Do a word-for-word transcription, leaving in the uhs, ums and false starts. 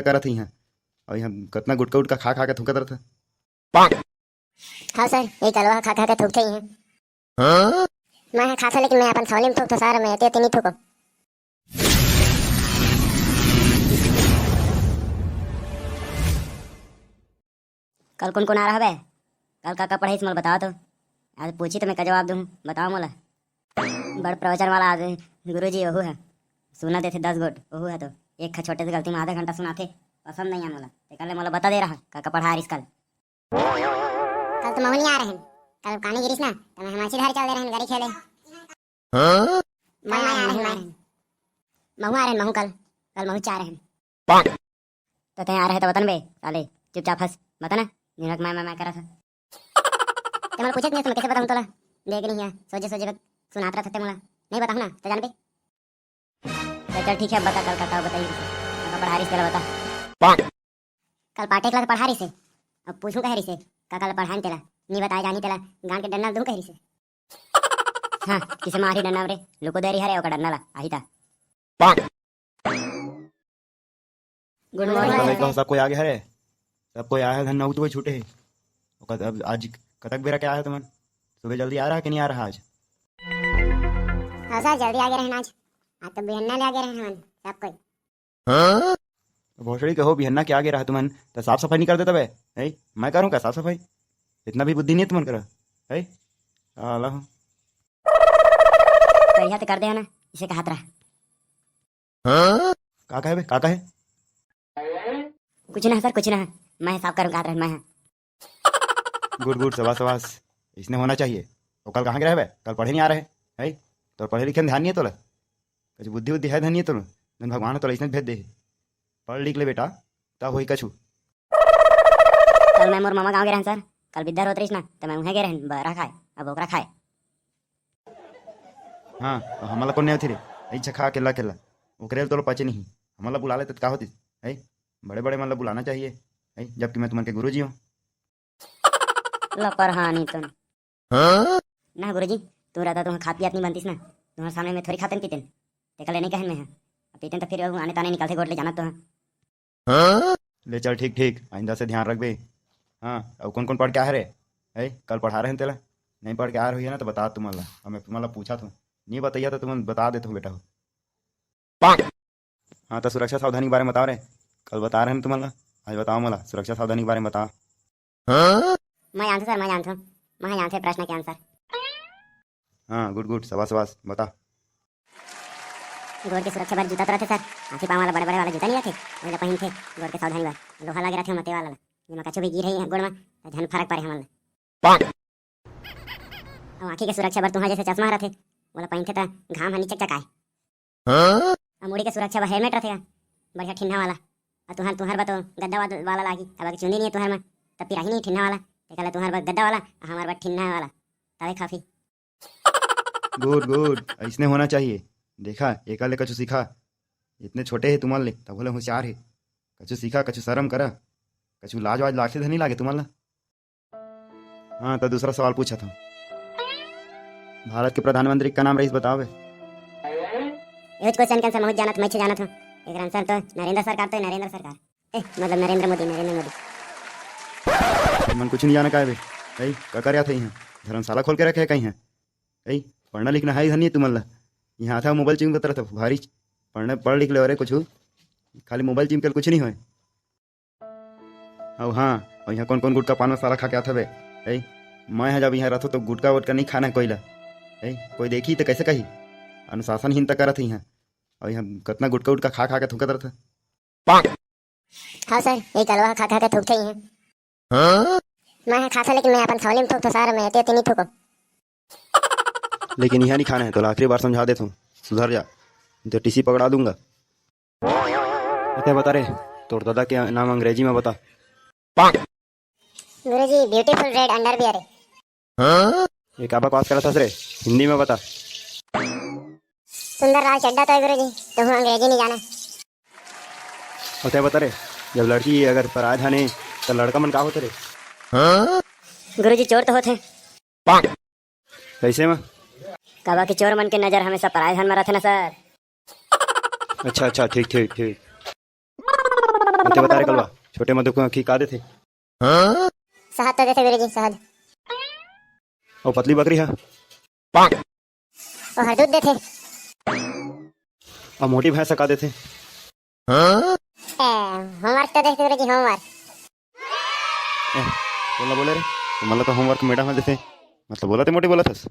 करत ही हैं। अउ इहाँ कतना गुटका उटका खा खा के थूकत रथे। हाँ सर, ये कलवा खा खा के थूकथे ही हैं। मैं ह खाथों, लेकिन मैं अपन थौली में थूकथों सर, मैं एती ओती नहीं थूकों। कल कोन कोन आ रहा बे? कल का का पढ़ाइस मोला बताओ तो। आज पूछी तो मैं का जवाब दूँ, बताओ मोला। बड़ प्रवचन वाला आज गुरुजी ओहू है, सुना देथे दस गोट, ओहू है तो एक खा छोटे से गलती में आधा घंटा सुनाथे, पसंद नहीं आय मोला। तेकर ले मोला बता दे रहा का का पढ़ा रिस कल। कल तो महू नहीं आ रहे हैं, कल कानी गिरिस ना, तो मैं हमारे सीधा चल दे रहे हैं गाड़ी खेले। हाँ? मैं आ रहे हैं, मैं। महू आ रहे हैं, महू कल, कल महू चा रहे हैं। तो तैं आ रहे तो बता ना बे, साले, चुपचाप हंस, बता ना, निरक मैं, मैं, मैं करत हस। ते मोला पूछत नहीं, तो मैं कैसे बताऊँ तोला? देख नहीं है, सोझे, सोझे बक सुनात रहत हस ते मोला। नहीं बताऊँ ना, तो जान बे। तो चल ठीक है, बता कल का, का बताई, का पढ़ा रिस तेला बता। कल पाटे के ला तो पढ़ा रिस हे, अब पूछूं कहे रिस हे, का कल पढ़ाएन तेला, नहीं बताए जानी तेला, गांड के डंडा दूं कहे रिस हे। हाँ, किसे मारी डंडा रे, लुको देरी हरे, ओकर डंडा ला, आही ता। गुड मॉर्निंग। वालेकुम, सब कोई आ गया है रे? सब कोई आया है, धन नौ तो कोई छूटे है। ओकर अब आज कतक बेरा के आया है तुमन? सुबह जल्दी आ रहा कि नहीं आ रहा आज? हाँ सर, जल्दी आ गए रहन आज। आज तो बिहन्ना ले आ गए रहन हमन, सब कोई। हाँ? भोसड़ी कहो, बिहन्ना के आ गए रहा तुमन, तो साफ सफाई नहीं कर देता बे? हैं? मैं करूँ का साफ सफाई? इतना भी बुद्धि नहीं है तुमन करा, हैं? साला हो। कहिया तो कर दे है ना, इसे कहत रहा। हाँ? का कहे बे, का कहे? कुछ ना सर, कुछ ना, मैं साफ करूँ, कहत रहा मैं। गुड, गुड, शाबाश, शाबाश, इसने होना चाहिए। तो कल कहाँ के रहे बे? कल पढ़े नहीं आ रहे, हैं? तोर पढ़े लिखे में ध्यान नहीं है तोला? कुछ बुद्धि उद्धि है धन नहीं है तोला? धन भगवान तोला इसने भेज दे है। पढ़ लिख ले बेटा, तब होई कछु। कल मैं मोर मामा गाँव गे रहन सर, कल बिद्दा रोत रहिस ना, तो मैं उहें गे रहन बरा खाए, अब ओकरा खाए। हाँ, तो हमला कोन नेवथे रे? ऐ छखा अकेला अकेला, ओकरे ले तोला पचे नहीं। हमला बुला लेते तो का होतिस? है, बड़े बड़े मन ला बुलाना चाहिए, है, जबकि मैं तुमन के गुरु जी हूँ। ला परहानी तो। हाँ? ना गुरुजी, तू रहता तुहाँ खात पियात नहीं बनतीस ना, तुहाँ सामने में थोड़ी खातेन पीतेन, तेकर ले नहीं कहन मैं हा। अब पीतेन तो फिर वो आने ताने निकलते गोठ ले जानत तो हा। हाँ? ले चल ठीक ठीक, आइंदा से ध्यान रखबे। हाँ, अब कौन कौन पढ़ के आए रे? ए, कल पढ़ा रहे तेला, नहीं पढ़ के आए रही है ना तो बता तुमन ला, अब मैं तुमन ला पूछा था, नहीं बताइया तो तुमन बता देते हो बेटा। हाँ, तो सुरक्षा सावधानी के बारे में बताओ रे। कल बता रहे हैं तुमन ला, आज बताओ मोला, सुरक्षा सावधानी के बारे में बताओ। हाँ? मैं जानथों सर, मैं जानथों। मैं जानथों प्रश्न के आंसर। हाँ, गुड, गुड, शाबाश, शाबाश, बता। गोड़ के सुरक्षा बर जूता तो रथे सर, हाथी पाँव वाला बड़े बड़े वाला जूता नहीं रथे, वही ला पहिनथे। गोड़ के सावधानी बर लोहा लगे रथे मते वाला ला, जेमा कछु भी गिर है गोड़ में तो झन फरक पड़े हमन ला। अउ आँखी के सुरक्षा बर तुँहर जैसे चश्मा रथे, ओला पहिनथे त घाम ह नी चकचकाय। हाँ? अउ मुड़ी के सुरक्षा बर हेलमेट रथे, बढ़िया ठिन्हा वाला। अउ तुँहर, तुँहर बर तो गद्दा वाद-, वाला लागी, काबर के चुंदी नहीं है तुँहर में, त पिराही नहीं ठिन्हा वाला। तेकर ले तुँहर बर गद्दा वाला, अउ हमर बर ठिन्हा वाला। तवे खाफी। गुड, गुड, अइसने होना चाहिए। देखा, एकर ले कछु सीखा। इतने छोटे हे तुमन ले, तभो ले होशियार हे। कछु सीखा, कछु शरम करा। कछु लाज वाज लागथे धनी लागे तुमन ला? हाँ, तो दूसरा सवाल पूछत हूँ। भारत के प्रधानमंत्री का नाम रहीस, बताओ बे। एच क्वेश्चन के आंसर मैं जानत, मैं जानत हूँ। एकर आंसर तो नरेंद्र सरकार, तो नरेंद्र सरकार। ए, मतलब नरेंद्र मोदी, नरेंद्र मोदी। मन कुछ नहीं जाना का है बे? ए, का कर आथे यहाँ? धर्मशाला खोल के रखे है कहीं है? ए, पढ़ना लिखना है धनी तुमन ला? यहाँ था मोबाइल चिम बतर था भारी। पढ़ना, पढ़ लिख ले, अरे कुछ खाली मोबाइल चिम के कुछ नहीं होए। अउ हाँ, अउ यहाँ कौन कौन गुटखा पान मसाला खा के आथे बे? ए, मैं ह जब यहाँ रहथों तो गुटखा वुटखा नहीं खाना है कोई ला। ए, कोई देखी तो कैसे कही? अनुशासनहीनता करत ही यहाँ। अउ यहाँ कतना गुटखा उटखा खा खा के थूकत रहथे। हाँ सर, ये कलवा खा खा के थूकथे ही है। हाँ? मैं ह खाथों, लेकिन मैं अपन थौली में थूकथों सर, मैं एती ओती नहीं थूकों। लेकिन यहाँ नहीं खाना है, तो आखिरी बार समझा देथों, सुधर जा, नहीं तो टीसी पकड़ा दूंगा। अते बता रे, तोर दादा के नाम अंग्रेजी में बता। गुरुजी, beautiful red underwear है। ये का बकवास करत हस रे? हिंदी में बता। सुंदर लाल चड्डा तो है गुरुजी, तुहूँ अंग्रेजी नहीं जाना। अते बता रे, जब लड़की अगर पराय धन हे, तो लड़का मन का होथे रे? गुरुजी, चोर तो होथे। कैसे में? काबर कि चोर मन के नजर हमेशा पराय धन में रहथे ना सर। अच्छा, अच्छा, ठीक, ठीक, ठीक। ओते बता रे कलवा, छोटे मधु के आँखी का देथे? शहद तो देथे गुरुजी, शहद। अउ पतली बकरी ह? ओहर दूध देथे। अउ मोटी भैंस ह का देथे? ए, homework तो देथे गुरुजी, homework। ए, बोला बोले रे, तुमन ला तो homework मैडम ह देथे, मतलब बोला ते मोटी बोलत हस।